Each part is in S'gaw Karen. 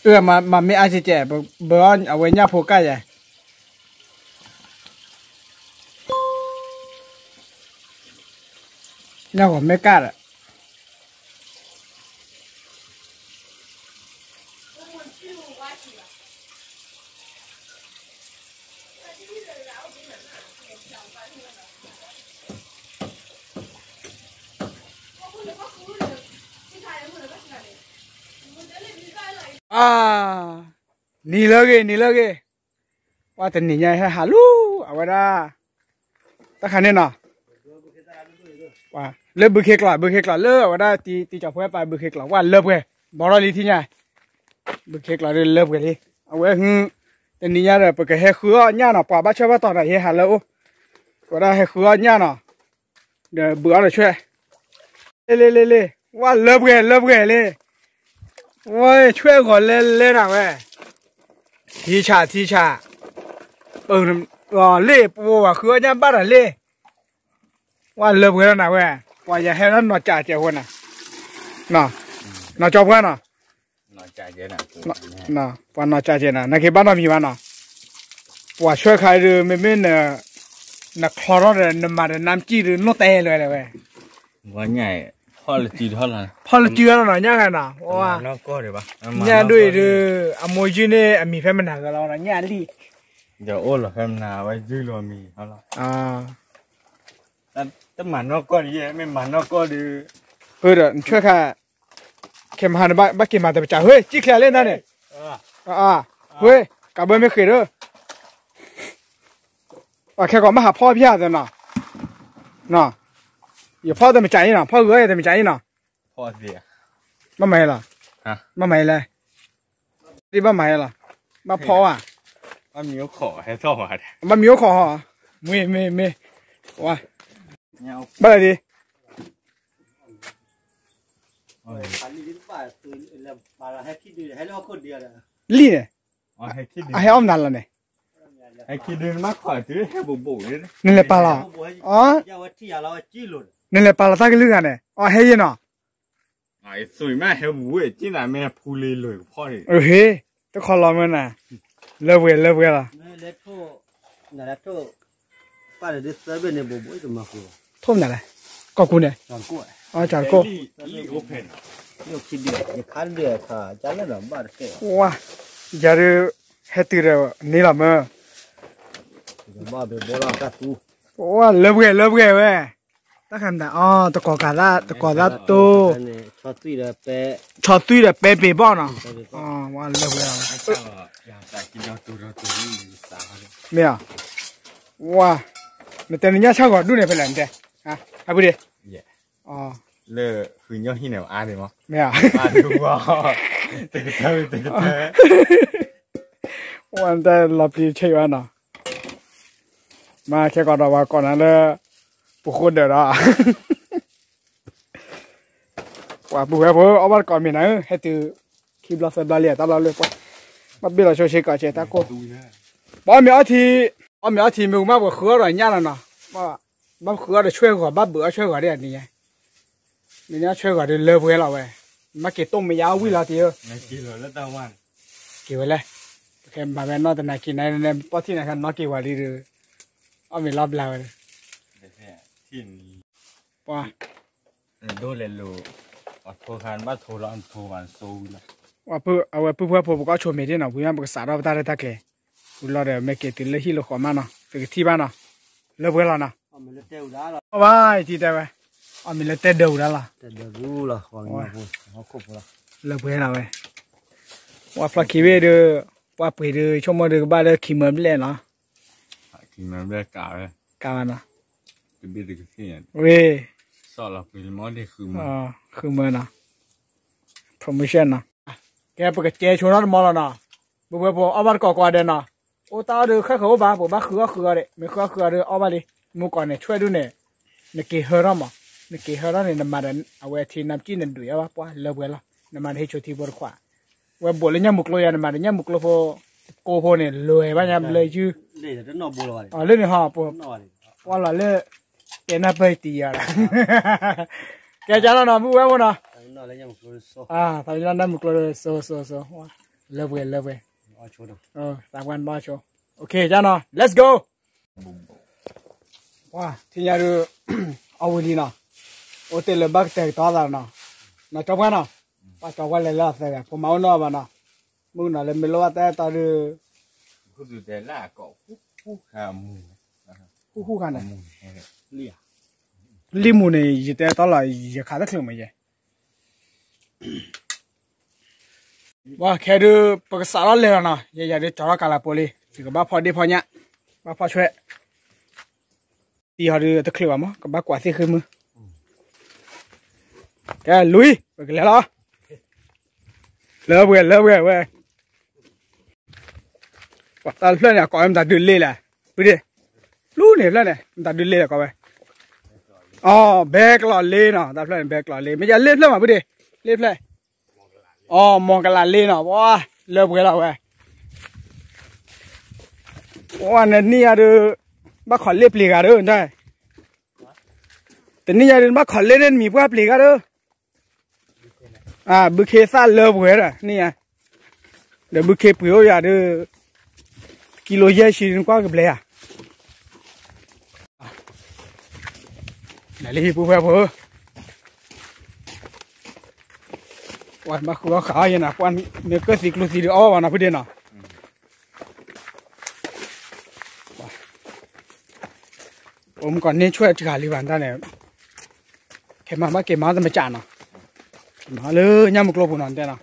အၢ မၤမ့ၢ်အါကဲကဲ, ဘၢအီၣ်အဝဲညၣ်ဖိကၢ်ယဲ, ညၣ်ဂီၤမ့ၢ်ကၢ်ဒီး အါ, နံၤလၢဂ့ၤ နံၤလၢဂ့ၤ, ပှၤတနံၤညါဟဲဟးလူၤ အဝဲဒၣ် တၢ်ခါန့ၣ်နီၤ, လၢဘုခ့ကျိး ဘုခ့ကျိးလၢအဝဲဒၣ်တံၤကၠီၤဖိပာ်ဘုခ့ကျိး ဝဲလၢပှဲၤ ဘီထီၣ်လံထံၣ်ညါ, ဘုခ့ကျိးဒ်လၢပှဲၤလံ, အဝဲဟု တနံၤညါဒီး ပကဟဲဃုအီၣ်ညၣ်နီၤ, ပှၤဘၣ်ဆၢဘၣ်တီၤဒီး ယဟဲဟးလၢအိၣ်, ကဝဲဒၣ်ဟဲဃုအီၣ်ညၣ်နီၤ, ဒီးဘုအီၣ်ဒီးဆွဲၣ် လ့လ့လ့လ့, ဝဲလၢပှဲၤ လၢပှဲၤလံ, ဝဲဆွဲၣ်ဂီၤလဲလဲနၤဝဲ, ထံဆး ထံဆး, ပလ့ၣ်ပဝဲဃုအီၣ်ညၣ်ဘၣ်ဒီးလ့ၣ်, ဝဲလၢပှဲၤလီၤနၤဝဲ, ပှၤယဟဲလၢနီၢ်ကၠးကဲးဖိနၤ, နီၢ်ကၠီပှၢ်နီၤ, ပှၤနီၢ်ကၠးကဲးနၤ နက့ၤဘၣ်နီတမံၤဘၣ်နီၤ, ပှၤဆွဲၣ်ခါဒုး မ့မ့ၢ် နချီထီၣ်ဒီး နမၤဒီးနါစံၣ်ဒုး နီၢ်တဲလဲၣ်ဝဲ, ဖီၣ်လၢစုထီၣ်လီၤနီၤ ညၣ်ဂၤနီၤ, ညၣ်ဒိၣ်အံၤဒုး အမိၢ်ယုၢ်န့ၣ် အမံၤဖဲမနၤဂၤလီၤနီၤ ညၣ်လံၣ်, ဒီးအိၣ်လီၤဖဲမနၤ အဝဲယုၢ်လီၤမံၤဟီလီၤ, တမၤနီၢ်ကီၢ်ဒ်ယဲ မ့ၢ်မၤနီၢ်ကီၢ်ဒုး, ဖုဒီး နဆွဲၣ်ခါ ခဲမဟါန့ၣ် ဘၣ်က့ၤမၤတပစၢ် ဟ့ၣ် စံၣ်ချ့လၢနၤန့ၣ်, ဟ့ၣ် ကးဘၢမ့ၢ်ဃ့ၢ်ဒီး, ပှၤခဲကီးမ့ၢ်ဟးဖီၣ်ဖျါသနီၤ, ယဖီၣ်တမစၢ်အံၤနီၤ ဖီၣ်ဂၢၢ်ယတမစၢ်အံၤနီၤ, ဘၣ်မၤအံၤလီၤ, ဘၣ်မၤအံၤလဲၣ်, ဒ်ဘၣ်မၤအံၤလီၤ, ဘၣ်ဖီၣ်ဧါ, ဘၣ်မံၤအိၣ်ခိးဟီ, မ့ၢ်မ့ၢ်မ့ၢ်, ဘၣ်လဲၣ်ဒ် လံၣ်န့ၣ်, အဟဲအီၣ်မနုၤလီၤန့ၣ်, နလဲၤပာ်လီၤ, နလဲၤပာ်လီၤတၢ်ကလုၢ်ဂၤန့ၣ် အဟဲယဲၢ်နီၤ, ဟ့ၣ် တခီလီၤမ့ၢ်နၤ, လၢပှဲၤလၢပှဲၤလီၤ ထိၣ်မနုၤလဲၣ်, ကီၢ်ကူန့ၣ်, ကၠီၤကိၣ်, ဝါ, ယၤဒုး ဟဲတုၤဒီးန့ၣ်လီၤမၢ်, ဝါ လၢပှဲၤလၢပှဲၤဝဲ, တၢ်ခါမတၤ အီ တကိးကးသၣ် တကိးသၣ်တိၢ်, ဆီသွံၣ်ဒီးပဲပ့ၤဘီၣ်နီၤ, ဝါ လၢပှဲၤလီၤ, မ့ၢ်ဧါ, ဝါ, နတဲနညၣ်ဆၣ်ဂီၤဒူၣ်န့ၣ်ဖဲလဲၣ်နတဲ, ဟဲဖုဒ့, လၢဃုညီဟံၣ်န့ၣ်အါန့ၣ်မး, မ့ၢ်ဧါ, တကတၢၢ်တကတၢၢ်, ဝါ နတဲလီၤပျံၤဆဲးဘၣ်နီၤ, မ့ၢ်ခဲကီးဒီးပှၤကိးနၤလၢ ပူၤဃိဒၢးဒီး ပှၤပုၢ်ဝဲၢ်ဖိ အီၣ်ဘၣ်တကိးမ့ၢ်နၤဧၢ, ဟဲတုၤ ခံဘျီသၢဘျီလံ တၢ်လီၢ်လၢပှၤ ဘၣ်ဘ့ၣ်လီၤဆိဆ့ကီးဆဲးတၢ်ကိၢ်, ပအီၣ်မ့ၤအီထံ, အီၣ်မ့ၤအီထံမ့ၢ်ကမၣ်ပှၤဃုအီၣ်ဒီးညၣ်လီၤနီၤ, ဘၣ်ဃုအီၣ်ဒီးဆွဲၣ်ဂီၤ ဘၣ်ဘုးအီၣ်ဆွဲၣ်ဂီၤဒ်အံၤန့ၣ်, နညၣ်ဆွဲၣ်ဂီၤဒုးလၢပှဲၤလီၤဝဲ, မ့ၢ်က့ၤတိၢ်မ့ၢ်ယါအီၣ်ဝံၣ်လီၤတံၢ်ဧၢ, က့ၤဝဲလဲၣ်, ပကမၤဝဲနီၢ်တနၤက့ၤနၤ ပီၣ်ထံၣ်နၤခါနီၢ်က့ၤဝဲလံဒီး, အီၣ်မ့ၤလီၤဘျါဝဲ, ပှၤ ဒိၣ်လဲၤလိာ်, အထိခါနဘၣ်ထိလီၤ ထိဘၣ်နစိဝံၤလီၤ, အဝဲပုၢ်ဖိဝဲၢ်ဖိ ပကအီၣ်ဆိးမ့ၤဒ်နီၤ ဝံၤမ့ၢ်ပကစးထီၣ်ပတၢ်ရဲၣ်တၢ်ကျဲၤ, ဝံၤလီၤဒီးမ့ၢ်က့ၤတုၤလၢဟံၣ်လၢဃီမးနီၤ ပကထံၣ်ဘၣ်နီၤ, လၢပှဲၤလီၤနီၤ, အီၣ်ဘၣ်ယထံတဲဝဲ, အီၣ်မ့ၤလၢတဲဒၢးဝံၤဒၣ်လီၤ, လၢပှဲၤလီၤဝဲ, ပှၤဖျီခံဘ့ၣ်ဒီး, ပှၤပှ့ၤဒီး ဆိကမိၣ်ဒီးကဘၣ်လၢခံမၢဘျဲၣ်လီၤ ကးဝဲနီၤ, ဝ့ၢ်, ဃုမၢနီၤ, promotionနီၤ, ကဲပကကဲဆိနီတမီလီၤနီၤ, ပဝဲပအီၣ်ဘၣ်တကိးကိးဂၤဒဲးနီၤ, အိၣ်တၢ်အီၣ်ဒီးဃၣ်ဃၢၤအိၣ်ဘၣ် ပဘၣ်ဃုအီၣ်ဃုအီဒီး မ့ၢ်ဃုအီၣ်ဃုအီဒီးအီၣ်ဘၣ်လံ, မူကီးန့ၣ် ဆွဲၣ်ဒူၣ်န့ၣ်, နက့ၤဟၢထီၣ်မး, နက့ၤဟၢထီၣ်န့ၣ် နမၤဒီးအဝဲထံနါပစံၣ်နဒွံးအီၣ်ဘၣ် ပှၤလၢပှဲၤလီၤ, နမၤဒီးဟ့ၣ်ဆိထံဖိတခွး, ဝဲဘိးလၢညၣ်မုၢ်ကျိယါ နမၤဒီးညၣ်မုၢ်ကျိဖိ, ကိဖိန့ၣ် လဲၤဘၣ်ညါဘျၢယုၢ် လၢန့ၣ်ဟီ, ပှၤလီၤလၢ, တဲနၢ်ပၢၢ်တံၤယၤဒီး, ကဲကၢလီၤနီၤ မုၢ်ဝဲဖိနီၤ, သးမံလီၤနၢ်မုၢ်ကျိ စိစိစိ, ဝါ, လၢပှဲၤလၢပှဲၤ, သးပှၢ်နဘၣ်ဆိ, ကနီၤ let's go. ပှၤထံၣ်ညါဒုး အီၣ်ဝံၤလံနီၤ, အိၣ်တ့ၢ်လၢဘၣ်ကတဲာ်ကတီၤသးနီၤ, နီၤကၠီပှၢ်နီၤ, ပှၤကၠီပှၢ်လဲၤလၢအသၢဂၤ ဖိမါအိၣ်နီၢ်ဘၣ်နီၤ, မုၣ်ကနီၤလၢမ့ၢ်လိၣ်ဘၣ်တၢ်အဲၣ်တီဒုး ဃူဃူခါန့ၣ်, လံာ်မူန့ၣ် ယတဲတီလီၤ ယခးတချုးမးယဲ ပှၤခဲဒုး ပကစးထီၣ်လဲၤလီၤနီၤ, ယဲယၤဒုးကၠီထီၣ်ကးလၢပိာ်လံ, ယကဘၣ်ဖီၣ်ဒ့ၣ်ဖီၣ်ညၣ်, ဘၣ်ဖီၣ်ဆွဲ, သံဟီဒုးတချုးဘၣ်မး ကဘၣ်ကွၢ်သ့ၣ်ဃ့မုၢ်, ကဲ လွံၢ် ပကလဲၤလီၤ, လၢပှဲၤလၢပှဲၤဝဲ ပှၤတၢ်တဖျၢၣ်န့ၣ် အကိးဝဲမတၤဒုးလ့လဲၣ်, ဖုဒ့ၣ်, လူန့ၣ်တဖျၢၣ်န့ၣ် မတၤဒုးလ့လဲၣ်ကိးဝဲ, အီ ဘဲကျီးလ့နီၤ, တၢ်ဖျၢၣ်န့ၣ် ဘဲကျီးလ့, မ့ၢ်ယလ့တဖျၢၣ်မး ဖုဒ့ၣ်, လ့တဖျၢၣ်, အီ မီၤကလးလ့နီၤ, ပှၤ လၢပှဲၤလီၤဝဲ, ပှၤနနံၣ်ယၤဒုး ဘၣ်ခိးလ့ပျံၤဂၤဒုး, တနံၣ်ယၤဒုး နဘၣ်ခိးလ့န့ၣ်နမံၤပှၢ်ပျံၤဂၤဒုး ဘုခ့သၣ်လၢပှဲၤဒီး န့ၣ်ယါ, ဒီးဘုခ့ပှ့ၤအိၣ်ယၤဒီး ကံလိယဲၢ်ဆံနကွၢ်ကဘျဲဧါ, လၢလံပူၤဖဲဖိ, ပှၤဘၣ်ဃုအီၣ်ဃာ်အီၣ်ယဲနၤ ပှၤမ့ၢ်ကၢၢ်သံကျိသံဒီးအီၣ်ဘၣ်နီၤ ဖုဒ့ၣ်နီၤ အိၣ်မူကီးန့ၢ်ဆွဲၣ်တဂၤလံဘၣ်တၢ်န့ၣ်, ခဲမၤဘၣ်က့ၤမၤတမစးနီၤ, က့ၤမၤလၢညၣ်မုၢ်ကျိပူၤနီၤတဲနီၤ,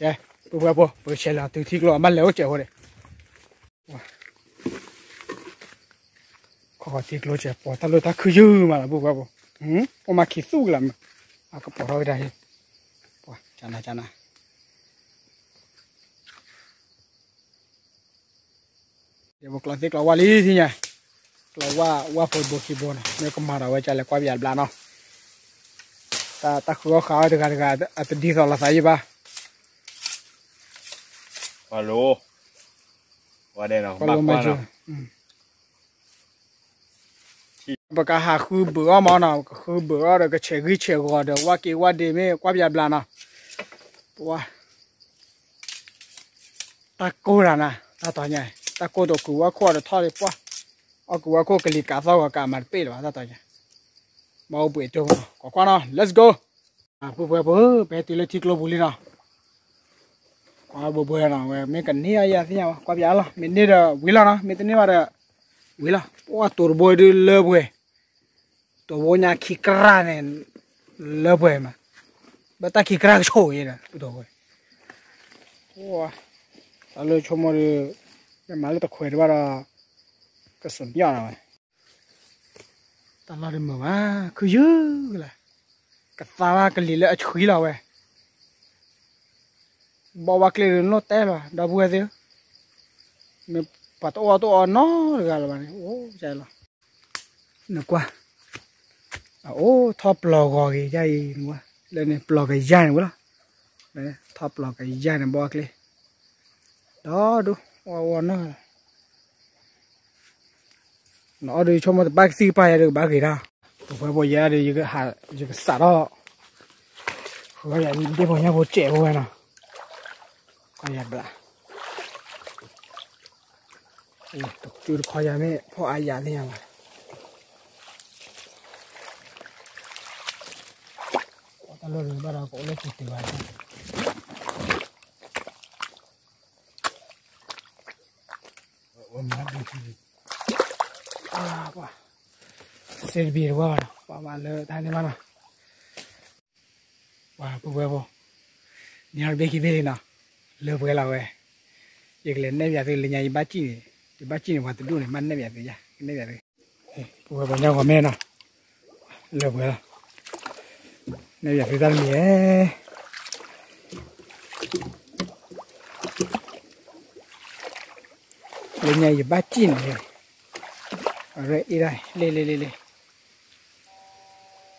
ကဲ, ပဝဲဖိ ပကဆဲးလီၤတုၤထံကျိ အမ့ၢ်လဲၤအိၣ်စဲးဖိန့ၣ်, ခီခီထံကျိစဲး ပိာ်တၢ်လိၣ်တၢ်ခုယုၢ်မးလီၤ ပဝဲဖိ, အိၣ်မးခံသူၣ်ကလးမး, အကပိာ်ထီၣ်ကဒါ, ပှၤကနၤကနၤ ယပကျီသ့ကျီဝါလံသ့ၣ်ညါ, ကျီဝါ ဝါဖိတဘိခံဘိနီၤ မ့ၢ်ကမၤဒီးဝဲကလဲၤကွၢ်ပယၤတဘျီနီၤ, တၢ်ဃုအီၣ်ဃာ်အီၣ်တဂၤတဂၤ အတဒ်သိးလိာ်သးယံၣ်ဘၣ်, ပကဟးဃုဘုးအီၣ်မးနီၤ ကဃုဘုးအီၣ်ဒီး ကဆဲးဂံၢ်ဆဲးဂီၤဒီးဝၢ်က့ၤဝၢ်ဒ့မ့ၢ်ကွၢ်ပယၤဘျါနီၤ, ပှၤ တၢ်ကိၢ်တၢ်နၤ တၢ်တီၤညါ, တၢ်ကိၢ်တကူးဝဲခိၣ်ဒီးထီၣ်လံပှၢ်, အီၣ်ကူးဝဲခိၣ်ကလံၤကးသီၣ်ဂီၤကးမၤတပ့ၢ်လၢၤဘၣ်တၢ်တီၤညါ, ဘၣ်အိၣ်ဘှံးတိၢ်မးနီၤ ကွၢ်ကွၢ်နီၤ let's go, ပှၤပှဲၤပှဲၤဖိ ပဟဲတုၤလၢထံကျိပူၤလံနီၤ, ကွၢ်ဘှဲဘှဲနီၤ ဝဲမ့ၢ်ကန့ၢ်အီၣ်ယၤသ့ၣ်ညါဝဲ ကွၢ်ပယၤလီၤ မ့ၢ်န့ၢ်ဒီးဝံၤလီၤနီၤ မ့ၢ်တန့ၢ်ဘၣ်ဒီး ဝံၤလီၤ ပှၤတိၤတဘိဒုလၢပှဲၤ တိၤဘိညါခံကြၢးန့ၣ် လၢပှဲၤမး, ဘၣ်တၢ်ခံကြၢးကဆိၣ်ဂ့ၤဒီး ပတိၤဘိ, တၢ်လၢဆိကမိၣ်ဒီး မ့ၢ်မၤလၢတခွဲးတဘၣ်ဒီး ကစၢ်ပျီနီၤဝဲ, တၢ်လီၢ်တမုာ်ဘၣ် ခုယုၢ်ကလါ, ကသါဘၣ်ကလံၤလၢအဆှံလီၤဝဲ ဘီဘၣ်ကျ့ၣ်ဒုးနီၢ်တဲလီၤ ဒီပုၢ်ဝဲၢ်သ့ၣ်ဧၢ, မ့ၢ်ပှၤတအီၣ်တအီၣ်နီတဂၤလၢၤဘၣ်န့ၣ် အိၣ်ကလီၤ, နကွၢ်, အအိၣ်ထီၣ်ပျီၤဂီၤဂ့ၤယါအံၤ နကွၢ်, လၢန့ၣ်ပျီၤကယါန့ၣ်ဝဲလီၤ, ထီၣ်ပျီၤကယါန့ၣ် ဘီဘၣ်ကျ့ၣ်, ဒီဒူၣ် အီၣ်အီၣ်နီၢ် နအီၣ်ဒုးဆိကမိၣ်တဘၣ်ကသံၣ်ကပၤယၤဒုးကဘၣ်ဂ့ၤတၢ်, ပဝဲပှၤယဲဒုး ယကစးထီၣ်, ယဒ့ၣ်ပှၤညါဖိစဲးဖိဝဲနီၤ, ကယၤဘျး, တကၠူတခီယၤမ့ၢ်ဖီၣ်အါယၤသ့ၣ်ညါဘၣ်, တၢ်လီၢ်ဒုးဘၣ်ဒီးကအိၣ်လၢကတၢၢ်ဘၣ် စ့တဘ့ၣ်တဝဲဘၣ်နီၤ ပှၤမၤလၢတၢ်န့ၣ်ဘၣ်နီၤ, ပှၤပဝဲဖိ, နံၤဟီတဘ့ၣ်ခံဘ့ၣ်လံနီၤ, လၢပှဲၤလီၤဝဲ, ယကလဲၤနဲၣ်ပယၤသုလၢညါ ယဘၣ်စံၣ်န့ၣ်, ယဘၣ်စံၣ်န့ၣ် ပှၤတဒူၣ်န့ၣ် မ့ၢ်နဲၣ်ပယၤသုယါ, ကနဲၣ်ပယၤသု, ပဝဲပှၤညါဂီၤမဲနီၤ, လၢပှဲၤလီၤ, နဲၣ်ပယၤသုတၢ်တမံၤဧဲ လၢညါယဘၣ်စံၣ်န့ၣ်, အရ့အ့ၣ်ဒၣ် လ့လ့လ့လ့,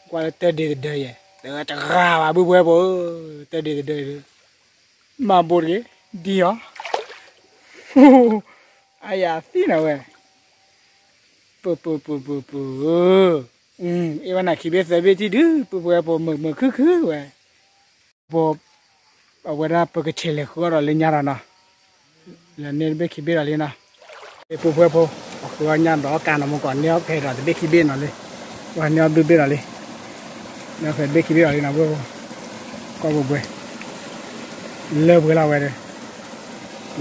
ကွၢ်လၢတၢ်ဒ့တဒၢယဲ, တဂၤတဂၤဘၣ် ပုၢ်ပဝဲၢ်ဖိ, တၢ်ဒ့တဒၢယဲ, မၤဘိတဂ့ၤ, ဒံအီၤ, အယၤသံနၤဝဲ, ပူၤပူၤပူၤပူၤပူၤ, အ့ၣ်ဝဲနၤခံဘ့ၣ်သၢဘ့ၣ်ထံၣ်ဒုး ပူၤပူၤဝဲပူၤမုာ်မုာ်ခုၣ်ခုၣ်ဝဲ, ပူၤ, အဝဲဒၣ်ပကဆဲးလဲၤဃုအီၣ်ဒီးလၢညါဒီးနီၤ, လဲၤန့ၢ်တဘ့ၣ်ခံဘ့ၣ်ဒီးလံနီၤ, ပူၤပူၤဝဲပူၤ, အဃုအီၣ်ညၣ်ဒီးကါနီၤ မ့ၢ်ကီးန့ၢ်အီၣ်ဖဲဒီးတဘ့ၣ်ခံဘ့ၣ်နီၤလံ, ဝဲန့ၢ်အီၣ်ဘျုးဘ့ၣ်ဒီးလံ, န့ၢ်အီၣ်ဖဲတဘ့ၣ်ခံဘ့ၣ်ဒီးလံနီၤ, ပူၤပူၤ, ကီၢ်ပူၤပူၤ, လၢပှဲၤလီၤဝဲဒီး,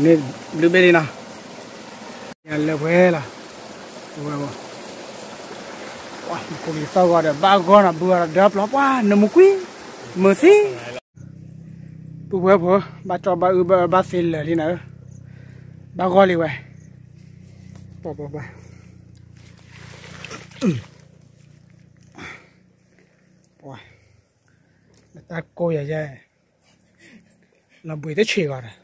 န့ၢ်ဘျုးဘ့ၣ်လံနီၤ, လၢပှဲၤလီၤ, ပူၤပူၤ, ပှၤမူခိၣ်ကလံၤသီၣ်ဂီၤဒီး ဘၣ်ဂီၢ်နီၤ ဘုဂီၤဒီးဒၢပျီပှၤ နမူကွံာ်, မုာ်သံ, ပူၤပူၤဖိ, ဘၣ်ကၠီဘၣ်အုၣ်ဘၣ်အၢဘၣ်သ့လၢာ်လံနၤဧၢ, ဘၣ်ဂီၢ်လံဝဲ, ပှၤပှၤပှၤ, ပှၤ, နတၢ်ကိးယၤယဲ, လီၤဘှံးတဆံးဂီၤဒီး,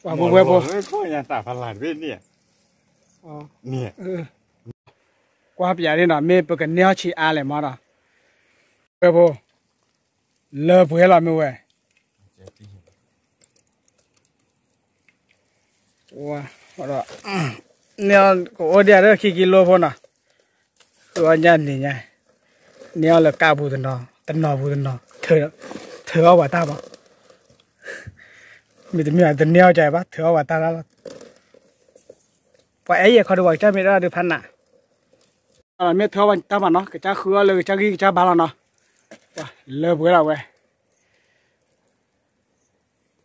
ပှၤပူၤပူၤဖိ, ကွၢ်ပၠးဒ်နီၤ မ့ၢ်ပကန့ၢ်အီၣ်ဆံးအါလဲၣ်မးဒီး, ပူၤပူၤဖိ, လၢပှဲၤလီၤမ့ၢ်ဝဲ ဝဲဒီး, န့ၢ်အီၣ်ကအိၣ်ဒံးဒီးခံကံလိဖိနီၤ, ဃုအီၣ်ညၣ်န့ၣ်ညါ, န့ၢ်အီၣ်လၢကါပူၤတနီၤ တနီၤပူၤတနီၤ, ထုးအီၣ်ပှၤတၢ်ဘၣ်, မ့တမ့ၢ်တန့ၢ်အီၣ်ကဘၣ် ထုးအီၣ်ပှၤတၢ်လီၤ, ပှၤအဲၣ်ယဲၢ်ခီဒီးပှၤကစၢ်မ့ၢ်ဒၣ်ဒုးဖးနး, မ့ၢ်ထုးအီၣ်ပှၤတၢ်ဘၣ်နီၤ ကစၢ်ဃုအီၣ်လၢကစၢ်ဂံၢ်ကစၢ်ဘါလီၤနီၤ, လၢပှဲၤလီၤဝဲ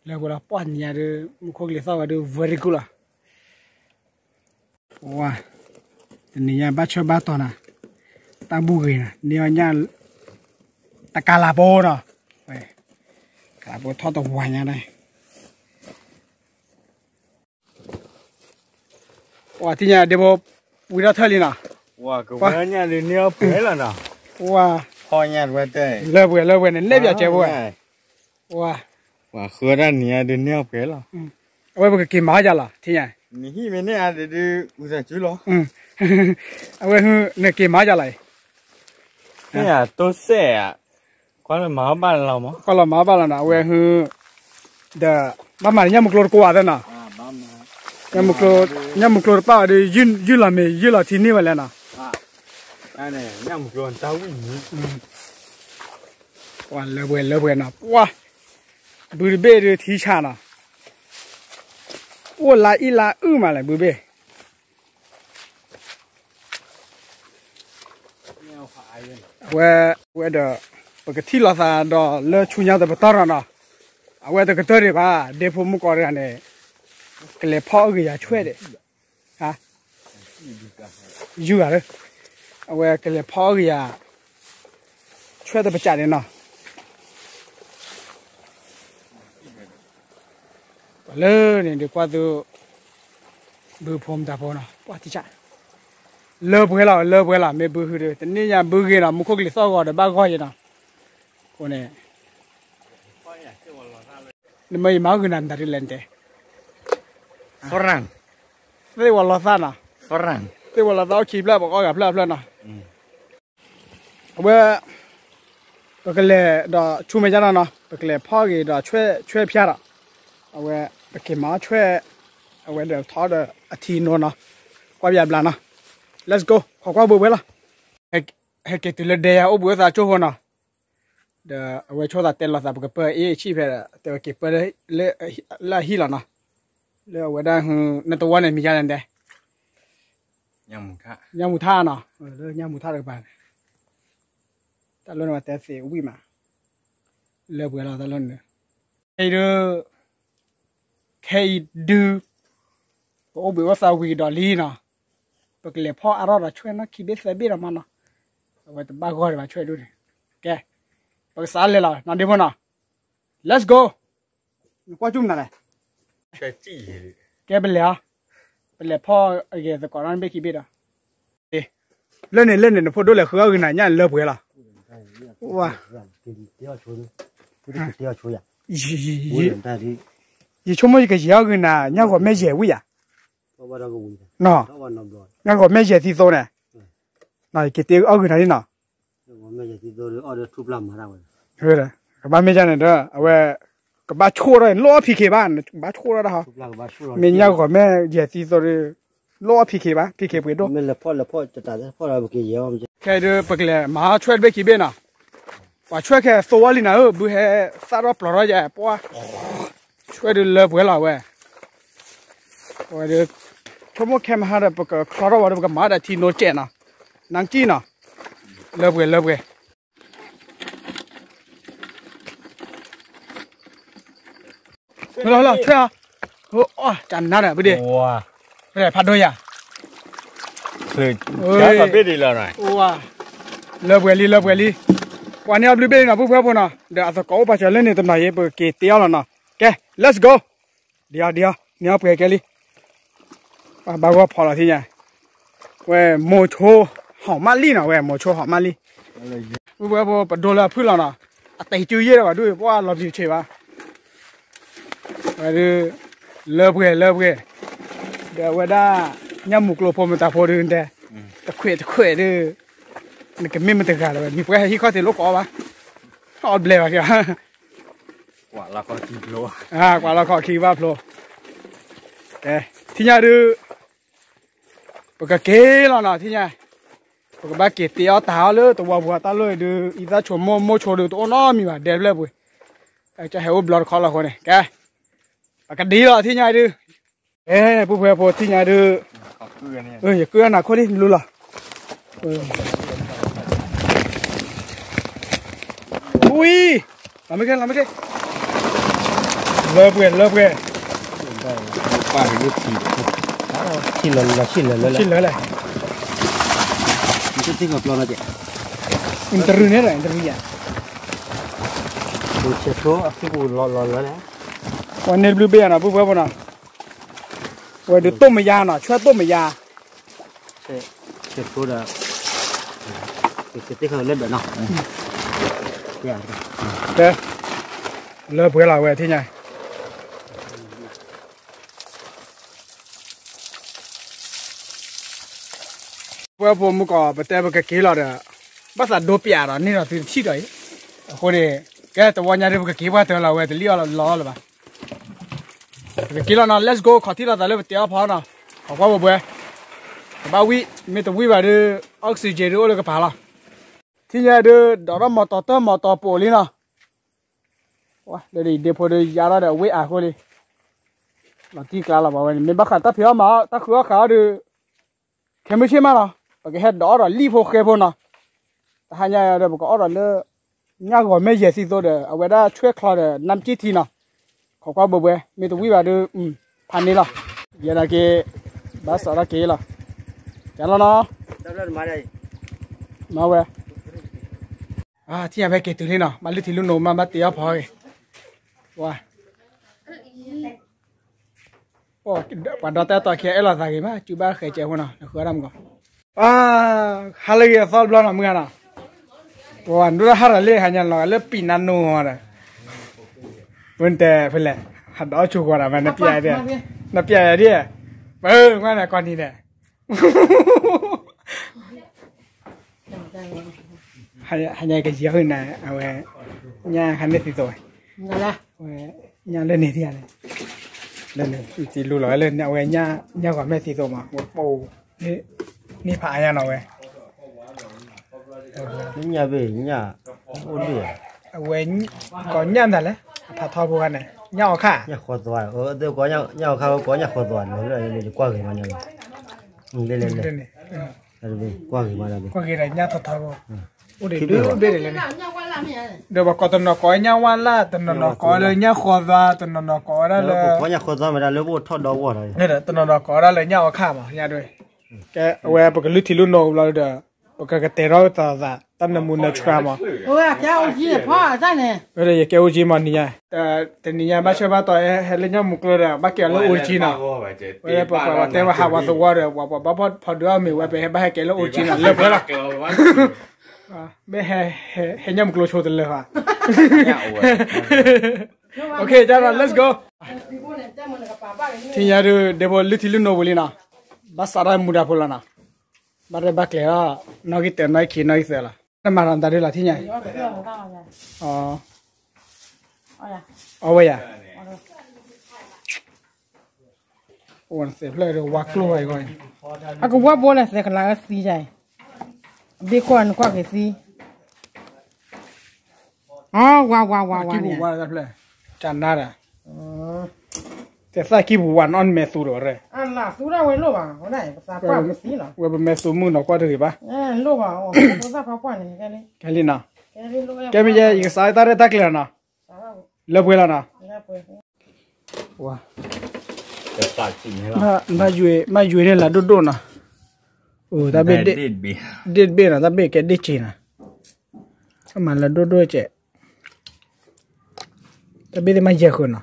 လၢပှဲၤလီၤ ပှၢ်နံၤညါဒီး မူခိၣ်ကလံၤသီၣ်ဝဲဒီး very good လီၤ, ဝါ, တနံၤညါဘၣ်ဆၢဘၣ်တီၤနၤ, တၢ်ဘူၣ်ဂ့ၤနၤ န့ၢ်အီၣ်ညၣ်, တကးလးပိနီၤ, ကးလးပိထီၣ်တဝၤညါန့ၣ် ပှၤထံၣ်ညါဒ့ဖိ, ဝံထီၣ်ထၢၣ်လံနီၤ, ဝါ, ကဝဲညါဒုးန့ၢ်အီၣ်ပှဲၤလီၤနီၤ, ဝါ, ဖီညါတဝဲတဲ, လၢပှဲၤလၢပှဲၤန့ၣ် လဲၣ်ပၠးကဲဖိဝဲ, ဝါ, ဝါဃုတၢ်နံၤညါဒုးန့ၢ်အီၣ်ပှဲၤလီၤ, အဝဲပကက့ၤမၤအီၣ်ယၤလီၤ ထံၣ်ညါ, နဟံၣ်မ့ၢ်န့ၢ်အါဒုး ဝံသးစူၤလီၤ, အဝဲဟု နက့ၤမၤအီၣ်ယၤလီၤအံၤ မ့ၢ်ဧါ တိစဲးဧါ, ကွၢ်လီၤမၤအီၣ်ဘၣ်လီၤမး, ကွၢ်လီၤမၤအီၣ်ဘၣ်လီၤနီၤ အဝဲဟု, ဒီး, ဘၣ်မၤညၣ်မုၢ်ကျိတကိးဘၣ်သ့နီၤ, ညၣ်မုၢ်ကျိတပၣ်ဘၣ်ဒီး ယုၢ်လီၤမ့ၤ ယုၢ်လီၤထံန့ၢ်ဝဲလဲၣ်နီၤ, ပှၤလၢပှဲၤလၢပှဲၤနီၤ ပှၤ, ဘုတဘ့ၣ်ဒုးထံဆးနီၤ, အိၣ်လါအံၣ်လါအုၣ်မးလဲၣ် ဘုဘ့ၣ် အဝဲ, အဝဲဒီး, ပကထံၣ်လိာ်သးဒီးလၢဆူညါတပတီၢ်နီၤနီၤ, အဝဲတကတၢၢ်ဒံးဘၣ် ဒ့ဖိမုၣ်ကီးတဂၤန့ၣ်, ကလဲၤဖီၣ်အီၣ်ဂ့ၤယၤဆွဲၣ်ဒံး, ယုၢ်ဂၤလၢ, အဝဲကလဲၤဖီၣ်အီၣ်ဂ့ၤယၤ, ဆွဲၣ်တပစးန့ၣ်နီၤ ပှၤလၢန့ၣ်ဒုးကွၢ်သု, ဘုဖိမတၤဖိနီၤ ပှၤထံၣ်ဆး, လၢပှဲၤလီၤ လၢပှဲၤလီၤ မ့ၢ်ဘုဟုဒီး တနံၣ်ညါဘုဂ့ၤနီၤ မူခိၣ်ကလံၤသီၣ်ဂီၤဒီးဘၣ်ဂီၢ်ယဲနီၤ, အဃိန့ၣ်, နမ့ၢ်ယမၤဂုာ်နၤမတၤဒ်လဲၣ်နတဲ, သ့ၣ်ဝီၤလီၤသၣ်နီၤ, သ့ၣ်ဝီၤလီၤသၣ်အိၣ်ခံဖျၢၣ် ပကအီၣ်ဂၤဖျၢၣ်ဖျၢၣ်နီၤ အဝဲ, ပကလဲၤဒီးဆူမဲာ်ညါနီၤနီၤ ပကလဲၤဖီၣ်ဂ့ၤဒီးဆွဲၣ်ဖၠါဒီး, အဝဲ, ပက့ၤမၤအီၣ်ဆွဲၣ်, အဝဲဒီးထီၣ်ဒီးအထံနိနီၤ, ကွၢ်ပယၤဘျါနီၤ, let's go ခိးကွၢ်ဘှဲဘှဲလီၤ, ဟဲက့ၤတုၤလၢဒဲယၤအိၣ်ဘှံးအိၣ်သါကၠိဖိနီၤ, ဒီးအဝဲဆိသးတဲလိာ်သးပကပၢအ့ၣ်ဆံၣ်ဖဲဒီး တဲဝဲက့ၤပၢလၢ, လၢအဟံၣ်လီၤနီၤ, လၢအဝဲဒၣ်ဟု, နတဝီန့ၣ်မံၤယါလဲၣ်တဲ ညၣ်မူထၣ်နီၤ, လၢညၣ်မူထၣ်တကပၤန့ၣ်, တၢ်လၢနဝဲတဲသ့ဝံၣ်မး, လၢပှဲၤလီၤတၢ်လၢန, ခဲအံၤဒုး, ခဲအံၤဒုး, ပအိၣ်ဘှံးအိၣ်သါဝံၤကဒီးလံနီၤ, ပကလဲၤဖီၣ်အါထီၣ်ဒီးဆွဲၣ်နီၣ်ခံဘ့ၣ်သၢဘ့ၣ်ဒီးမးနီၤ, အဝဲတဘၣ်ဂီၢ်ဒံးဘၣ်ဆွဲၣ်ဒုးန့ၣ်, ကဲ, ပကစးလဲၤလီၤ နီၢ်ဒ့ဖိနီၤ, let's go နကွၢ်ကၠူၣ်မနုၤလဲၣ်, ကဲပလဲၤအီၤ, ပလဲၤဖီၣ်အဂ့ၤသကိးနီတဘ့ၣ်ခံဘ့ၣ်ဒီး, လၢန့ၣ်လၢန့ၣ် နဖိဒိၣ်လဲၤဃုအီၣ်ဂ့ၤနၤညၣ်လၢပှဲၤလီၤ, ဝါ, ယဆိကမိၣ်ယကယံာ်အီၣ်ဂ့ၤနၤ ညၣ်ဂီၤမ့ၢ်ယဲၢ်ဝံၣ်ယၤ, ညၣ်ဂီၤမ့ၢ်ယဲၢ်သံသိန့ၣ်, ယက့ၤတ့အီၣ်ဂ့ၤနၤလံနီၤ, ကဘၣ်မ့ၢ်ယၤန့ၣ်ဒီး အဝဲ, ကဘၣ်ဆိၣ်ထီၣ် လိၣ်အီၣ် ဖံးက့ၤ ဘၣ်, ကဘၣ်ဆိၣ်ထီၣ်တၢ်ဟီ, မ့ၢ်ညၣ်ဂီၤမ့ၢ်ယဲၢ်သံသိးဒီး လိၣ်အီၣ် ဖံးက့ၤ ဘၣ်, ဖံးက့ၤ ပှ့ၤဒိၣ်, ခဲအံၤဒုးပကလဲၤမၤဟီၣ်ဆွဲၣ်တဘ့ၣ်ခံဘ့ၣ်နီၤ, ပှၤဆွဲၣ်ခဲသိဝဲလံနၤဧၢ, ဘုဟဲသၣ်ထီၣ်ပျီထီၣ်ယဲၢ် ပှၤ ဆွဲၣ်ဒုးလၢပှဲၤလီၤဝဲ, ဝဲဒုး ဆိကမိၣ်ခဲမဟါဒီး ပကချီထီၣ်ဝဲဒီး ပကမၤဒီးထံနိကဲးနီၤ, နၢ်ကံၣ်နီၤ, လၢပှဲၤလၢပှဲၤ လီၤလီၤ ဆွဲၣ်ဧါ, အီၣ် ကနါဒီး ဘုဒ့, ဖးဒိၣ်ယၤ, လၢပှဲၤလံ လၢပှဲၤလံ, ပှၤန့ၢ်အီၣ်ဘျုးဘ့ၣ်လံနီၤ ပုၢ်ဖိဖိနီၤ, ဒီးအသကိးအိၣ်ပာ်စၢၤလၢန့ၣ်တနီၤယဲ ပကက့ၤတ့အီၣ်လီၤနီၤ, ကဲ let's go, ဒံအီၤ ဒံအီၤ န့ၢ်အီၣ်ပှဲၤကဲလံ, ပဘၣ်ဂီၢ်ဖီလီၤထံၣ်ညါ, ဝဲမိၤဆိဟီၣ်မၢ်လံနီၤ, ဝဲမိၤဆိဟီၣ်မၢ်လံ, ပုၢ်ဖိဖိ ပဒိလၢအဖုၣ်လီၤနီၤ, အတဟံးစုယဲၢ်ဒီးဘၣ်ဒုး ပှၤလီၤဘျံးဆံးဘၣ် ဝဲဒုး လၢပှဲၤလၢပှဲၤ, ဒီးအဝဲဒၣ် ညၣ်မုၢ်ကျိဖိမတၤဖိဒုးတဲ, တခွဲးတခွဲးဒုး, နကမ့ၢ်မတဂၤလၢၤဝဲ မ့ၢ်ပှၤဟဲဟံးခီၣ်ထံးလိၣ်ကိးဘၣ်, အီၣ်ဘျဲးဘၣ်က့ၤ, ကွၢ်လီၤခီၣ်ခံဘၣ်ဖျိ, ထံၣ်ညါဒုး ပကက့ၤလီၤနီၤ ထံၣ်ညါ, ပကဘၣ်က့ၤတ့အီၣ်တၢ်အီၣ်လၢတဝီပူၤ တၢ်လီၢ်အံၤဒုး အံသၣ်ဆိမိၢ်မိၢ်ဆိဒုး တအိၣ်နီတမံၤဘၣ် ဒဲဖျၢၣ်ပူၤ, ကဟဲအိၣ်ဘျီတခီလီၤအဃိန့ၣ် ကဲ, ပကဒံလီၤ ထံၣ်ညါဒုး, အဲ ပုၢ်ဖိဖိ ထံၣ်ညါဒုး, ယကုၢ်အနၤခိၣ်လံ လူလီၤ, ဝံၤ, လီၤမ့ၢ်ကဲ လီၤမ့ၢ်ကဲ, လၢပှဲၤ လၢပှဲၤ, ဆံၣ်လၢ ဆံၣ်လၢ ဆံၣ်လၢ ဆံၣ်လၢလဲၣ်, တရူးန့ၣ်ဒီး တရူးယၤ, ပှၤန့ၢ်ဘျုးဘ့ၣ်ယၤနီၤ ပုၢ်ဖိဖိနီၤ, ဝဲဒုးတိၢ်မယါနီၤ ဆွဲၣ်တိၢ်မယါ, ကဲ, လၢပှဲၤလီၤဝဲ ထံၣ်ညါ, ပှၤဖိမုၣ်ကီး ပတဲပကက့ၤလီၤဒီး ဘၣ်သးဒိပျးဒီး န့ၢ်ဒီးသုတထံၣ်ဒီးအံၤ, အဃိန့ၣ် ကဲတဝီညါဒုး ပကက့ၤပှၢ်တၢၢ်လီၤဝဲ တလံၣ်အီၣ်လီၤလၢၤဘၣ်, ပကက့ၤလီၤနီၤ let's go ခီၣ်ထံၣ်လီၤသးလၢပတဲအီၣ်ဖီနီၤ, ခီကွၢ်ဘိဘွဲ, ကဘၣ်ဝံၣ် မ့ၢ်တဝံၣ်ဘၣ်ဒုး oxygen ဒုးအိၣ်လၢကပၤလီၤ, ထံၣ်ညါဒုး ဒီးထီၣ်မီၢ်တီၤတၢၢ်မီၢ်တီၤပိာ်လံနီၤ, လၢဒ်အံၤဒ့ဖိဒုးယါထီၣ်ဒီးအဝ့ၢ်အါဃိလံ, လီၤတံၢ်ကျါလီၤဘၣ်ဝဲန့ၣ် မ့ၢ်ဘၣ်ဃးတၢ်ဖံးအီၣ်မၤအီၣ် တၢ်ဃုအီၣ်ဃုအီၣ်ဒုး ခဲမုၢ်ဆ့ၣ်မးနီၤ ပကဟဲဒိးအီၣ်ဒီးလံၣ်ဖိဃဲဖိနီၤ, တဟါညါဒီးပကအီၣ်ဒီးလၢ ညၣ်ဂီၤမ့ၢ်ယဲၢ်သံသိးဒီး အဝဲဒၣ်ဆွဲၣ်ချီဒီး နၢ်ကံၣ်ထံနီၤ, ခီကွၢ်ဘိဘွဲ မ့ၢ်တဝံၣ်ဘၣ်ဒုး ဖးန့ၢ်လီၤ, ယဲဒၣ်က့ၤ ဘၣ်စးထီၣ်က့ၤလီၤ, ကဲလီၤနီၤ, မၤဝဲ, ထံၣ်ညါဖဲက့ၤတုၤလံနီၤ ဘၣ်လုၢ်ထံလုၢ်နိမး ဘၣ်တ့အီၣ်ဖီဂ့ၤ, ဝါ ပှၤဒီတၢ်တီခံအအဲၣ်လိာ်သးဂ့ၤမး စူဘၣ်ဃဲးကဲးဖိနီၤ နဃုအီၣ်တၢ်မုၢ်ကီး, ဟါလၢဂ့ၤအသီတဘျီနီၤ မုၢ်ဂၤနီၤ, ပှၤဒိၣ်တၢ်ဟါတၢ်လံ ဟါညါလီၤလၢပံာ်နါနိဒီး, ဝဲတဲဖဲလဲၣ်, ဟးဒီးအီၣ်ဆိကီးဒီး မ့ၢ်နပျဲ, နပျဲယၤဒ်, ပၢ်မးန့ၣ်ကီၢ်နံၤန့ၣ် ဟါညါကယံၤအီၣ်ဃုာ်နၤ အဝဲ, ညၣ်ခါန့ၣ်သံသိးဝဲ, ဝဲ, ညၣ်လၢန့ၣ်ဒ်ယၤန့ၣ်, လၢန့ၣ် သံလူလီၤဝဲလၢန့ၣ် အဝဲ, ညၣ်ဂီၤမ့ၢ်သံသိးမး ဝဲပိာ်, န့ၢ်ဖးအါညါနီၤဝဲ, ညၣ်ဘ့ၣ်ညၣ်, အိၣ်ဒံၣ်, အဝဲ, ကိးညၣ်မတၤလဲၣ်, အဖးထီဖိခါန့ၣ် ညၣ်အီခါ, ညၣ်ဃီသွါ, ညၣ်အီခါ ကိးညၣ်ဃီသွါန့ၣ် ယကွၢ်ဂ့ၤမးညါ, လဲၤလဲၤလဲၤ ကွၢ်ဂ့ၤမးဒီး ကွၢ်ဂ့ၤဒီးညၣ်ထီထီဖိ, အိၣ်ဒံးဒုးဘ့ၣ်ဒ်လဲၣ်န့ၣ်, ဒီးပှၤကိးတနီၤကိးညၣ်ဝါလၢ် တနီၤနီၤကိးလၢညၣ်ဃီသွါ တနီၤနီၤကိးဝဲဒၣ်လၢ, ကိးညၣ်ဃီသွါမတၤလၢပအိၣ်ထီၣ်ဒီဝီၢ်ဒီး, တနီၤနီၤကိးဝဲဒၣ်လၢညၣ်အီခါမး ညါဒွဲၣ်, ကဲအဝဲပကလုၢ်ထံလုၢ်နိဘျီဒီး, ပကကတဲထီၣ်သးသး တၢ်နၢမူနၢဆှါမး, ဝဲဒၣ်ယကဲအိၣ်ကၠံမးနံၤညါ, တနံၤညါဘၣ်ဆၢဘၣ်တီၤ ဟဲလၢညၣ်မုၢ်ကျိဒီး ဘၣ်ကဲလၢအိၣ်ကၠံနီၤ, ဝဲပှၤတဲဝဲဟးဝဲသဝီဒီး ပှၤဘၣ်ဖီဒုးအီၣ်မ့ၤဝဲ ပဟဲဘၣ်ဟဲကဲလၢအိၣ်ကၠံနီၤ လၢပှဲၤလီၤ, မ့ၢ်ဟဲညၣ်မုၢ်ကျိဆိတလၢာ်ဘၣ်, ကဒီး let's go, ထံၣ်ညါဒုး ဒဲဖိလုၢ်ထံလုၢ်နိပူၤလံနီၤ, ဘၣ်စးထီၣ်မူဒါဖိလီၤနီၤ, ဘၣ်ရဲၣ်ဘၣ်ကျဲၤလီၤ, နီၣ်ဂံၢ်တၢ နီၣ်ဂံၢ်ခံ နီၣ်ဂံၢ်သၢလီၤ, တမၤထီၣ်တၢ်ဒုးလီၤ ထံၣ်ညါ, အဝဲယၤ, အိၣ်သဲးဖျၢၣ်ဒီးဝါကျိၣ်ဝဲအံၤ, အကဝီၤဘိလဲၣ် သဲကလၤအသံယၤအံၤ, ဘ့ၣ်ခိၣ်နကွၢ်က့ၤသံ, အဝါဝါဝါဝါန့ၣ်, ကနါဒီး, တသၣ်ကံၢ်ပူၤဝါနီတမံၤသူဒီးဝဲရဲ, ဝဲပမဲာ်သူမုၣ်နီၤကွၢ်တဂ့ၤဘၣ်, ကဲလံနီၤ, ကဲမ့ၢ်ယဲ ယကစးတၢ်ရဲၣ်တၢ်ကျဲၤနီၤ, လၢပှဲၤလီၤနီၤ, မ့ၢ်ယွၤန့ၣ်လၢဒိၣ်ဒိၣ်နီၤ, တၢ်ဘ့ၣ်ဒ့ၣ်ဘ့ၣ်နီၤ တၢ်ဘ့ၣ်ကဲဒ့ၣ်က့ၤနီၤ, မၤလၢဒိၣ်ဒိၣ်ကဲး, တၢ်ဘ့ၣ်သ့ၣ်မးယဲၢ်ဃုာ်နီ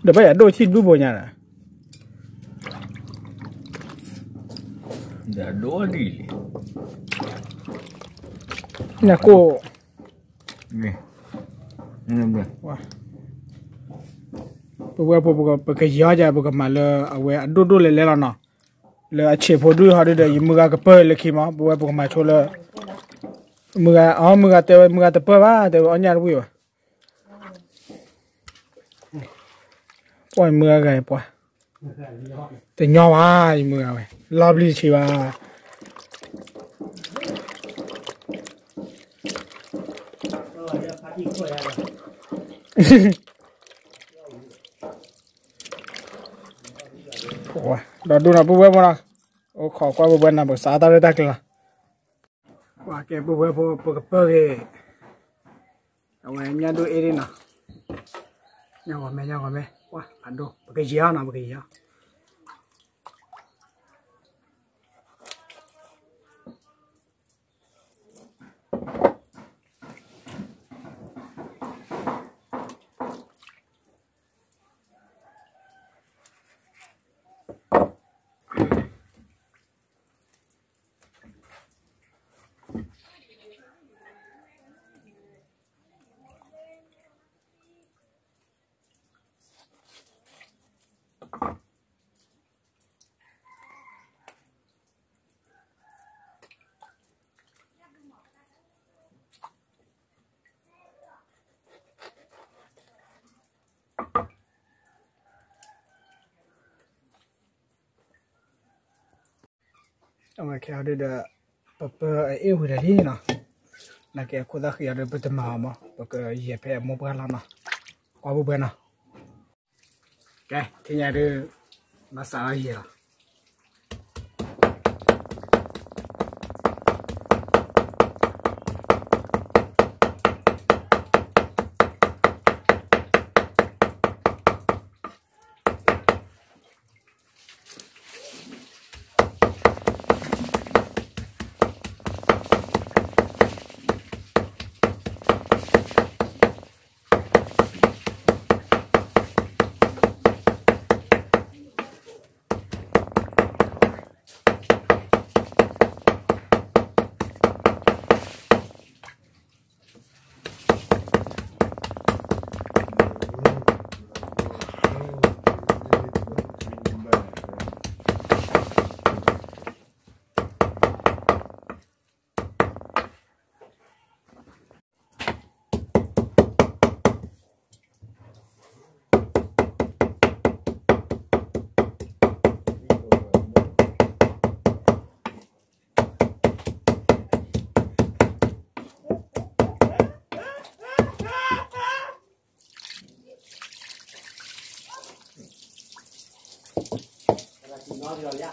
ၤ, ဒီးဘၣ်ယၤဒိၣ်ထံၣ်ဒူဘိညါဒီး ညၣ်ကိၢ်, ပဝဲဖိပကယီၤယၤ ပကမၤလၢအဝဲအဒိၣ်ဒိၣ်လဲၤလဲၤလီၤနီၤ, လၢအဆံးဖိဒူၣ်ဟီဒုဒီး ယမုၢ်ဂၤကပၢၢ်လၢခံမး ပဝဲပကမၤဆိလၢ, မုၢ်ဂၤ, အမုၢ်ဂၤတဲဝဲ မုၢ်ဂၤတပၢၢ်ဘၣ် တဲဝဲအီၣ်ညၣ်တဝံၣ်ဘၣ် ပှၤမုၢ်ဂၤဂၤပှၤ, တညီဘၣ် ယမုၢ်ဂၤဝဲ လီၤဘျံတဆံဘၣ်. ဒီးဒိၣ်နီၤ ပုၢ်ဝဲၢ်ဖိနီၤ, အိၣ်ခိးကွၢ်ပုၢ်ဝဲၢ်နီၤ ပကစးတၢ်ရဲၣ်တၢ်ကျဲၤလီၤ. ပှၤကဲပုၢ်ဝဲၢ်ဖိ ပကပၢၢ်ဂ့ၤ, အဝဲညၣ်ဒိၣ်အ့ၣ်ဒၣ်နီၤ, ညၣ်ဂီၤမဲ ညၣ်ဂီၤမဲ, ပှၤအဒိၣ် ပကယံၤအီၤနီၤ ပကယံၤအီၤ. အဝဲခဲအံၤဒုဒီး ပပၢၢ်အအ့ၣ်ဝံၤဒီးလံနီၤ, နာ်က့အခိၣ်သၣ်ဃံအံၤဒီး ပတမၤအီၤမး ပကယဲၢ်ဖဲအမိၢ်ပှၢ်လီၤနီၤ, ကွၢ်ပုၢ်ဝဲၢ်နီၤ. ကဲ ခဲအံၤဒု ဘၣ်စးအီၤယဲၢ်လီၤ.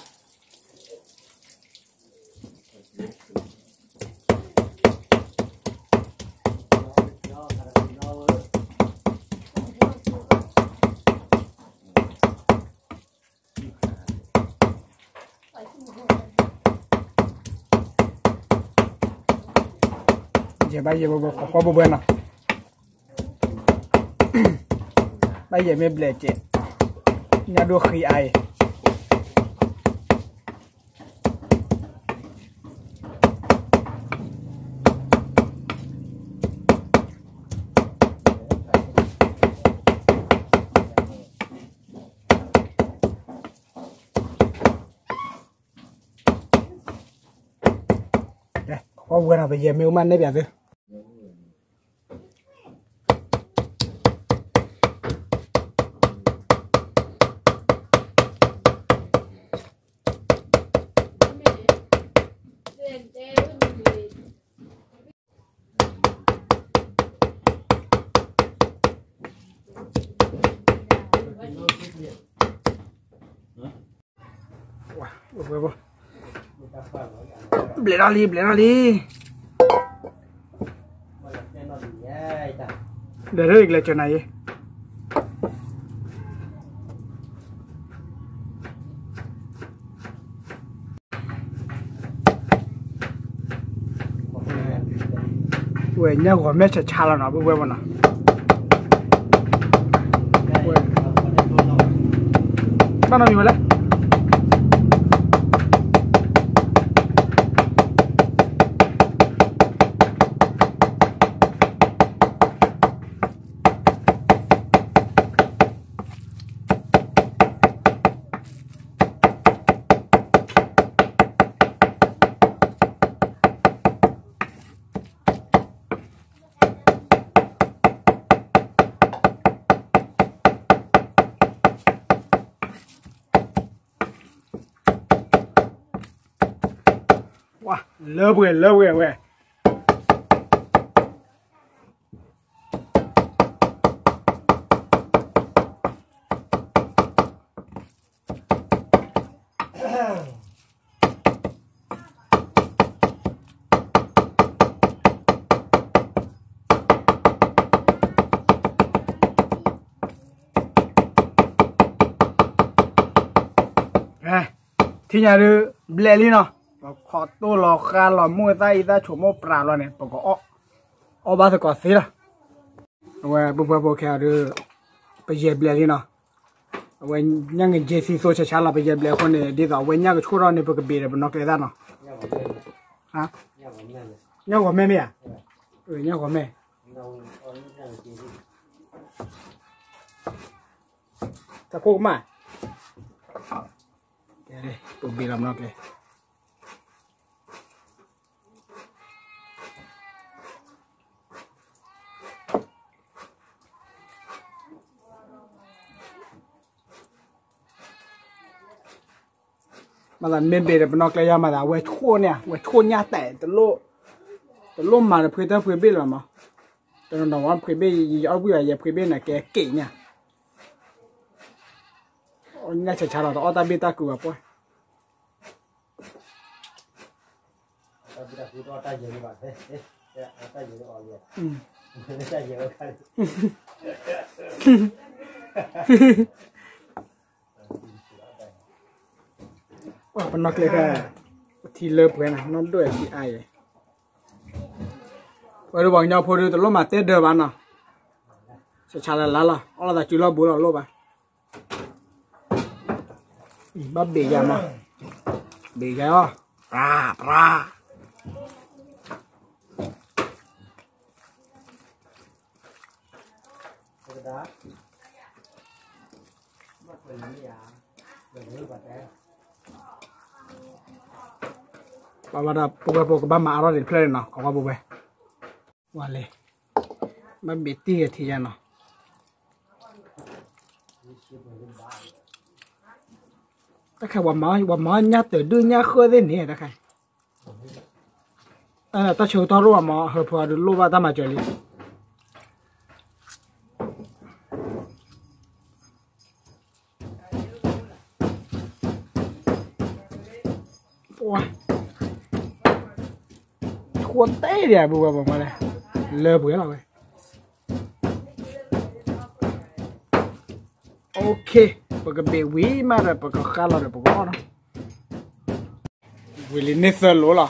ယဲၢ်ဘၣ်ယဲၢ်ဘၣ်ဘၣ် ခိးကွၢ်ဘၣ်ဘၣ်နီၤ, ဘၣ်ယဲၢ်မ့ၢ်ဘျဲၣ်ကဲး, ညၣ်ဒိၣ်ဃံအါအံၤ ကဲ ခိးကွၢ်ဘၣ်ဘၣ်နီၤ ပယဲၢ်မ့ၢ်အိၣ်မးနဲၣ်ပၠးသု. ဘျဲးထီၣ်လံ ဘျဲးထီၣ်လံ, ဘျဲးထီၣ်လံ ကလဲၤစၢၤနၤအံၤ ဝဲညၣ်ဂီၤမဲဆါဆါလီၤနီၤ ပုၢ်ဝဲၢ်ပနီၤ, ဘၣ်နီတမံၤဝဲလဲၣ်. ဝါ လၢပှဲၤ လၢပှဲၤဝဲ ထံၣ်ညါဒုး ဘျဲးလံနီၤ, ပခိးတိၢ်လီၤဃါလီၤ မိၢ်သၣ်အံသၣ်ဆိးမိၢ်ပြးလီၤန့ၣ် ပကအီၣ် အီၣ်ဘၣ်သကိးသ့လီၤ. အဝဲပုၢ်ဖိဖိခဲအံၤဒုး ပယဲၢ်ဘျဲးလံနီၤ, အဝဲညၣ်င့ၤက့သံသိဆါဆါလီၤ ပယဲၢ်ဘျဲးအဃိန့ၣ် ဒ်သိးအဝဲညၣ်ကဆိၣ်ထီၣ်န့ၣ် ပကဘ့ၣ်ဒီးပနီၣ်ကျဲသၣ်နီၤ, ညၣ်ဂီၤမဲမ့ၢ်ဧါ, ညၣ်ဂီၤမဲ, တၢ်ခိၣ်ကမၣ်, ပဘ့ၣ်လီၤပနီၣ်ကျဲ မ့ၢ်သးမ့ၢ်ဘ့ၣ်ဒီးပနီၣ်ကျဲယါမးသး အဝဲဆိၣ်န့ၣ် အဝဲဆိၣ်ညၣ်တဲာ်, တလိၣ်မၤဒီးဖှ့တၢ်ဖှ့ဘ့ၣ်လၢၤမး, တနီၤနီၤဝဲဖှ့ဘ့ၣ် ယအီၣ်ကွံာ်ဘၣ် ယဖှ့ဘ့ၣ်န့ၣ် ကဲက့ၤညၣ်, ညၣ်ဆါဆါလီၤ တအီၣ်တၢ်ဘ့ၣ်တၢ်ကုာ်ဘၣ်ပှၢ် ပနီၣ်ကျဲခဲ, ပထံလၢပှဲၤနီၤ နီၢ်ဒိၣ်ထံအါယဲ, ဝဲဒုးပှၤကညီဖိဒုး တလိၣ်မၤတဲဒၢးဘၣ်နီၤ, ဆဆါလၢ်လၢ်လီၤ အီၣ်လီၤသးစုလီၢ်ဘူးလီၤလိၣ်ဘၣ်, ဘၣ်ဘ့ၣ်ယၤမး, ဘ့ၣ်ယၤအီၤ, ပြၢ ပြၢ ပဘၣ်ဒီး ပုၢ်ဝဲၢ်ဖိကဘၣ်မၤအါထီၣ်ဒံးတဖျၢၣ်န့ၣ်နီၤ ကိးဝဲပုၢ်ဝဲၢ်, ဝဲလဲၣ်, ဘၣ်ဘ့ၣ်တံၢ်ဂဲၤထံယါနီၤ, တၢ်ခဲ ပှၤမၤညၣ်တၢ်ဒုၣ်ညၣ်ဃၢသ့ၣ်န့ၣ် တၢ်ခဲ တၢ်ဆၢကတီၢ်ရိၣ်အမး ဟၢဖၢအီၤဒုးလိၣ်ဘၣ်တၢ်မၤစၢၤလံ, ထိတဲဒံး ပုၢ်ဝဲၢ်ပှၤမၤလဲၣ်, လၢပှဲၤလီၤဝဲ, OK, ပကဘ့ၣ်ဝံၤမးဒီး ပကဃါလီၤဒီးပကအီၣ်နီၤ, ဝံၤလံန့ၢ်သၢလိာ်လီၤ,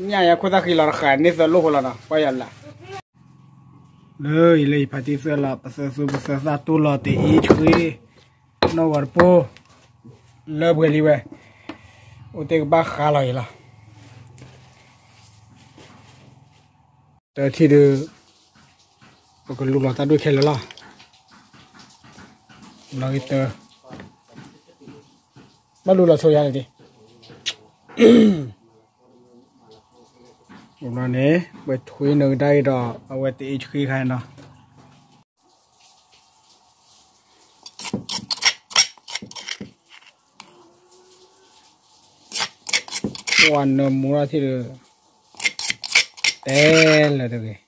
ညၣ်ယါခိၣ်သၣ်ဃံလီၤတဃာ်န့ၢ်သၢလိာ်ဖိလီၤနီၤ ပှၤယၤလၢ လၢအံၤလၢယဖးတံၢ်သၢလီၤ ပသၢသူပသၢသၣ်တိၢ်လီၤတအ့ၣ်ဆှံ, နီၢ်ဂီၤတပိၢ်, လၢပှဲၤလံဝဲ, အိၣ်တ့ၢ်ကဘၣ်ဃါလီၤအံၤလီၤ, တထံၣ်ဒုး, ပကလူလီၤတၢ်ဒိၣ်ခဲလၢာ်လီၤ, လီၤဂ့ၤတၢ်, ဘၣ်လူလီၤဆိယါန့ၣ်ဒံး န့ၣ် ပထွံနုာ်ကဒါအံၤဒီး အဝဲတအ့ၣ်ဆှံခါနီၤ, ပှၤနၢမူထီၣ်ထံၣ်ဒီး, တဲလၢတဂ့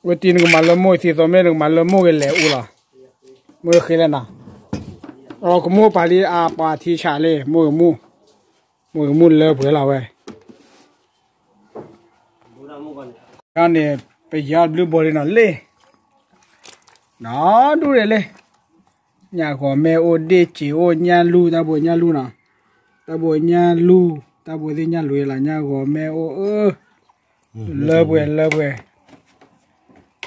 ၤ ဝဲတံၤနကမၤလၢမိၢ်သံသိးမ့ၢ်နကမၤလၢမိၢ်ဂ့ၤလဲၤအိၣ်လီၤ. မိၢ်ဃ့လဲၣ်နီၤ. အကမိၢ်ပာ်လံအပှၤထံဆးလံ မိၢ်ဂ့ၤမူ, မိၢ်ဂ့ၤမူလၢပှဲၤလီၤဝဲ န့ၣ် ပယီၤဘျုးဘိလံနီၤလ့ၣ်, နီၢ်ဒူၣ်ဒဲးလ့ၣ်, ညၣ်ဂီၤမ့ၢ်အိၣ်ဒ့ၣ်စ့ၢ်အိၣ်ညၣ်လူၢ် တၢ်ဘိညၣ်လူၢ်နီၤ, တၢ်ဘိညၣ်လူၢ် တၢ်ဘိသ့ၣ်ညၣ်လူၢ်လီၤ ညၣ်ဂီၤမ့ၢ်အိၣ်အၢ, လၢပှဲၤလၢပှဲၤ,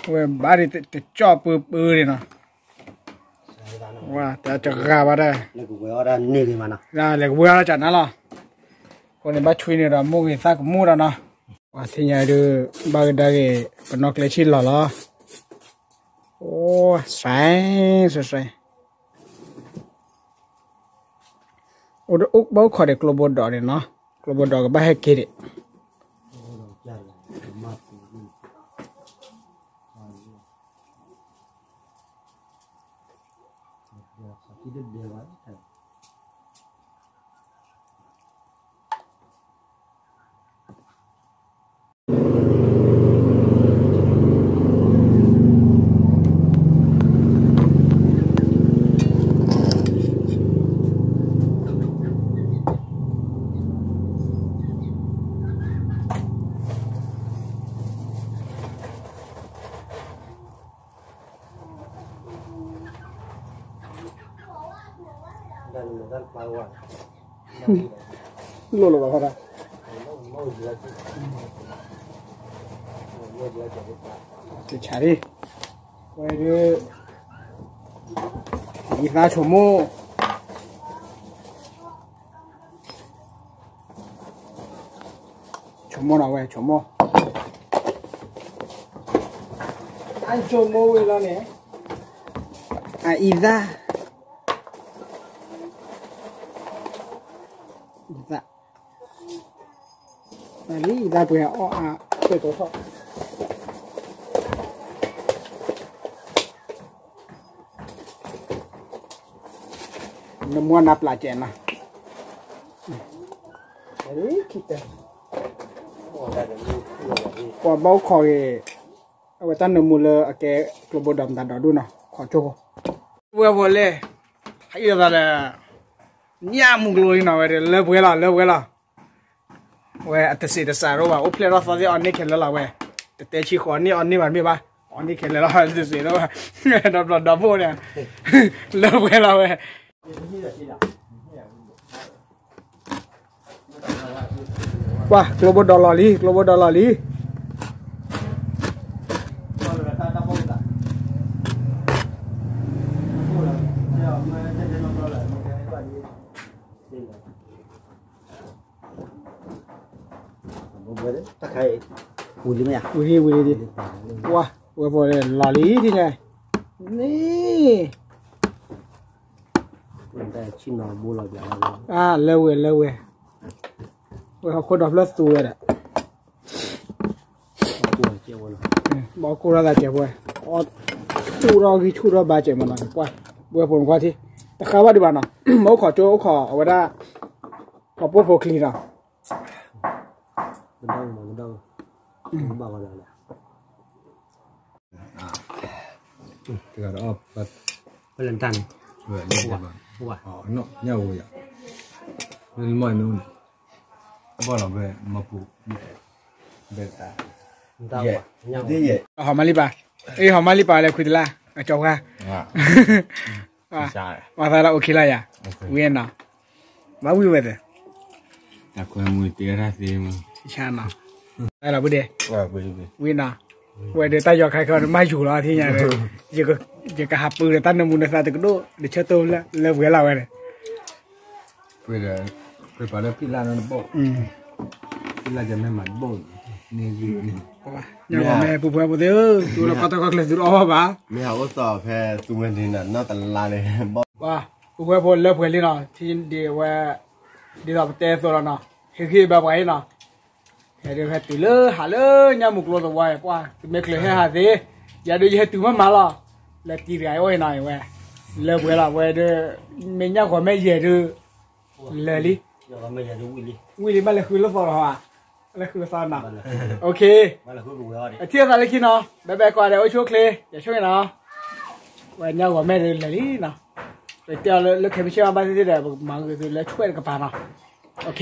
ဝဲဘၣ်ဒ်တကၠီၣ်ပၢပၢဒံးနီၤ, ဝဲတဂၤဘၣ်ဒၣ်, လဲၤကဝဲၤအီၣ်တၢ်နၢ်လီၤ, အဃိန့ၣ်ဘၣ်ဆွံန့ၣ်ဒီးမိၢ်ဂ့ၤသၣ်ကမူၣ်ဒီးနီၤ, ပှၤသ့ၣ်ညါဒုး ဘၣ်ကဒါက့ၤ ပနီၣ်ကျဲဆံၣ်လီၤလီၤ, အိၣ်စဲးစဲး အိၣ်ဘၣ်အိၣ်ခိးဒီးကျိဘိဒိးန့ၣ်နီၤ, ကျိဘိဒိးကဘၣ်ဟဲက့ၤဒံး, လိၣ်လီၤဘၣ်ဃီဒၣ်, တဆးလံ, ဝဲဒုး ယသးဆိကမိၣ် ဆိကမိၣ်နီၤဝဲ ဆိကမိၣ်, အဆိကမိၣ်ဝဲလီၤန့ၣ်, အအံသၣ်, အံသၣ်, လံအံသၣ်ပှဲၤအီၣ်အါ, နမူနၤပျၢ်ကဲးနီၤ, ပှၤဘၣ်အိၣ်ခိးဂ့ၤ, အဝဲတၢ်နၢမူလၢအကဲကျိဘိဒိးမတၤဒိးဒူၣ်နီၤ ခိးကၠိဖိ, ဝဲဖိလဲၣ်, ဟဲအံၤသးဒီး ညၣ်မူကျိလံနီၤ ဝဲဒၣ်လၢပှဲၤလီၤ လၢပှဲၤလီၤ, ဝဲအတစံးတစးရိဘၣ် အိၣ်ဖျဲၣ်ထီၣ်သီသ့ၣ်အီၣ်န့ၢ်ခဲလၢာ်လီၤဝဲ, တတဲဆံဃိးန့ၢ်အီၣ်န့ၢ်ဘၣ်တမ့ၢ်ဘၣ်, အီၣ်န့ၢ်ခဲလၢာ်လီၤ တစံးရိဘၣ်, ဒီးဘျီဒီးဘိၣ်န့ၣ်, လၢပှဲၤလီၤဝဲ ပှၤကျိဘိဒိးလီၤလံ ကျိဘိဒိးလီၤလံ, ဝံၤလံ ဝံၤလံဒံး, ပှၤဝဲဖိလီၤလံထံၣ်ညါ, န့ၣ် လၢဝဲလၢဝဲ, ဝဲဟီၣ်ခိၣ်ဒီဖျၢၣ်သူဝဲဒၣ်, ဘၣ်အိၣ်ကိၢ်ထီၣ်သးကဲးဖိ, ဆူၣ်ထီၣ်ဂံၢ်ဆူၣ်ထီၣ်ဘါကဲးမးနီၤ, ပှၤဝဲဖိနခွါထံၣ်, တဃါဘၣ်ဒံးဘၣ်နီၤ, မ့ၢ်အိၣ်ခိးကၠိအိၣ်ခိးအဝဲဒၣ်, ပှၤပိာ်ဖိချံနီၤ တဂၤဒီး ပလတၢ်န့ၣ်, ညၣ်ဝဲယၤ, မ့ၢ်မ့ၢ်န့ၣ်, ဘၣ်လီၤဝဲ, မၤပူၤ, ဟီၣ်မါလံပၢ်, အ့ ဟီၣ်မါလံပၢ်လၢခွံတလါ, အကၠီၤပှၤ မၤသးလၢ OK လီၤယၤ, ဝံၤနီၤ, ဘၣ်ဝံၤဝဲသ့ၣ်, တၢ်ခွဲမုၢ်တ့ၢ်တၢ်သ့မုၢ်, တၢ်လီၤပူၤဒဲး, ဝံၤနီၤ, ဝဲဒီးတၢ်ယီၤခါခဲအံၤမၤယူၤလီၤထံၣ်ညါဒီး, ယကဟးပၢဒီးတၢ်နၢမူနသးတကဒိၣ် ဒီးဆၢတိၢ်လၢဝဲလီၤဝဲန့ၣ် ပှဲၤဒီး, ပှဲၤပာ်လၢဖံလၢ်နီတဘိ, ဖံလၢ်ကမ့ၢ်မၤတဘိ, န့ၣ်ဂ့ၤန့ၣ်, မ့ၢ်ပူၤဖဲပူၤသ့ၣ်ဧၢ, သူလၢကီၢ်တၢ်ကီၢ်ချၢသူတအီၣ်ဘၣ်, မ့ၢ်ဟးအိၣ်သီဖဲသူဝဲန့ၣ်နီၤ နီၢ်တလါန့ၣ်, ပူၤဖဲဖိလၢပှဲၤလံနီၤ, ထံဒံးဝဲ, ဒ်သိးပတဲအသိးလီၤနီၤ, ဟ့ၣ်ဂံၢ်ဘါပှၤအံၤနီၤ ဟဲဒုးဟဲတုၤလၢဟးလၢညၣ်မုၢ်ကျိသဝီအံၤ ပှၤ တမ့ၢ်ချုးဟဲဟးသ့, ယၤဒုးယဟဲတုၤမးမးလီၤ, လၢတံၤတဂၤအံၤအိၣ်အံၤနီၤ အဝဲ, လၢပှဲၤလီၤဝဲဒုး, မ့ၢ်ညၣ်ဂီၤမ့ၢ်ယဲၢ်ဒုး, လၢာ်လံ, ဝံၤလံဘၣ်လဲၤဃုလိာ်သီလီၤဧါ, လၢဃုကသီနီၤ, OK, ထံၣ်လိာ်သးလၢခံနီၤ, ဘဲဘဲကွၢ်ဒီး အိၣ်ဆူၣ်အိၣ်ချ့ ယဆိၣ်ဂ့ၤနီၤ, ဝဲညါဂီၤမဲာ်ဒီးလဲၤလံနီၤ, ပတဲအီၤလၢ commission ဘၣ်သ့ၣ်သ့ၣ်ဒီး ပမၤဂ့ၤသုလၢဆွဲၣ်တကပၤနီၤ, OK.